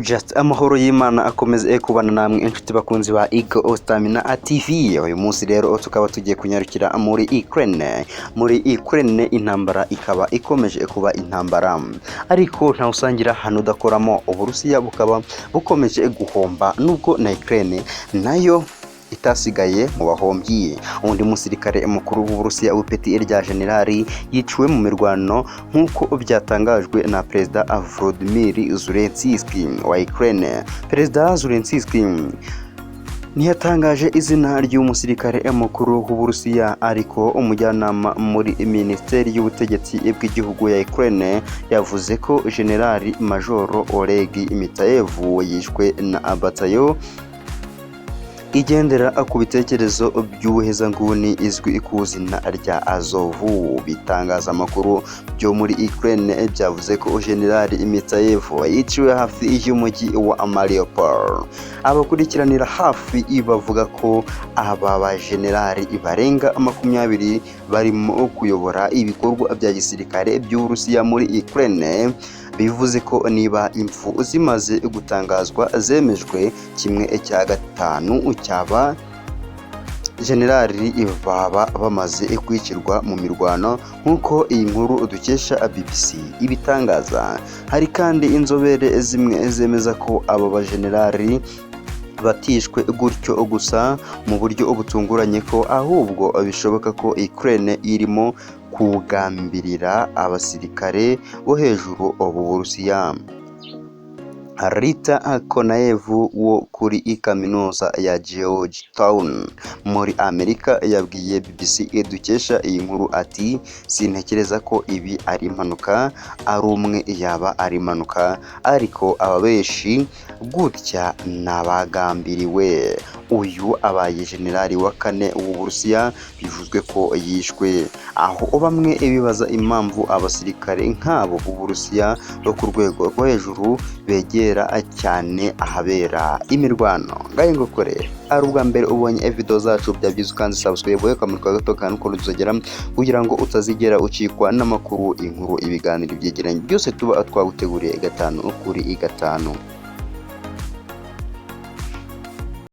Just amahoro y'Imana akomeze kubana namwe, inshuti bakunzi ba Eagle Stamina TV. Uyu munsi rero tukaba tugiye kunyarukira muri Ukraine. Muri Ukraine intambara ikaba ikomeje kuba intambara, ariko ntawe usangira hano udakoramo. Uburusiya bukaba bukomeje guhomba, nubwo na Ukraine nayo itasigaye mu bahombyi. Undi musirikare mukuru w'Uburusiya w'ipeti rya generali yiciwe mu mirwano, nk'uko byatangajwe na Perezida Volodymyr Zelensky wa Ukraine. Perezida Zelensky ntiyatangaje izina ry'umusirikare mukuru w'Uburusiya, ariko umujyanama muri Minisiteri y'Ubutegetsi bw'Igihugu ya Ukraine yavuze ko Generali Majoro Oleg Mitayev yishwe na batayo igendera ku bitekerezo by'ubuhezanguni izwi ku izina rya Azov. Bitangazamakuru byo muri Ukraine byavuze ko Generali Mitayev yiciwe hafi y'umujyi wa Mariupol. Abakurikiranira hafi bavuga ko aba bajenerali barenga 20 barimo kuyobora ibikorwa bya gisirikare by'Uburusiya muri Ukraine. Bivuze ko niba impfu zimaze gutangazwa zemejwe, kimwe cya gatanu cyaba generali baba bamaze kwicirwa mu mirwano, nk'uko iyi nkuru dukesha BBC ibitangaza. Hari kandi inzobere zimwe zemeza ko aba bajenerali batishwe gutyo gusa mu buryo butunguranye, ko ahubwo bishoboka ko Ukraine irimo kugambirira abasirikare bo hejuru b'Uburusiya. Rita Konayev wo kuri Kaminuza ya Georgetown muri Amerika yabwiye BBC dukesha iyi nkuru ati: "Sintekereza ko ibi ari impanuka. Ari umwe yaba ari impanuka, ariko aba benshi gutya ni abagambiriwe." Uyu abaye generali wa kane w'Uburusiya bivuzwe ko yishwe, aho bamwe bibaza impamvu abasirikare nk'abo b'Uburusiya bo ku rwego rwo hejuru begera cyane ahabera imirwano. Ngahe ngukore, ari ubwa mbere ubonye video zacu, bya byiza ukanze subscribe, ukamurika gato kandi ukora kugira ngo utazigera ucikwa n'amakuru, inkuru, ibiganiro, ibyegeranyo byose tuba twaguteguriye gatanu kuri gatanu.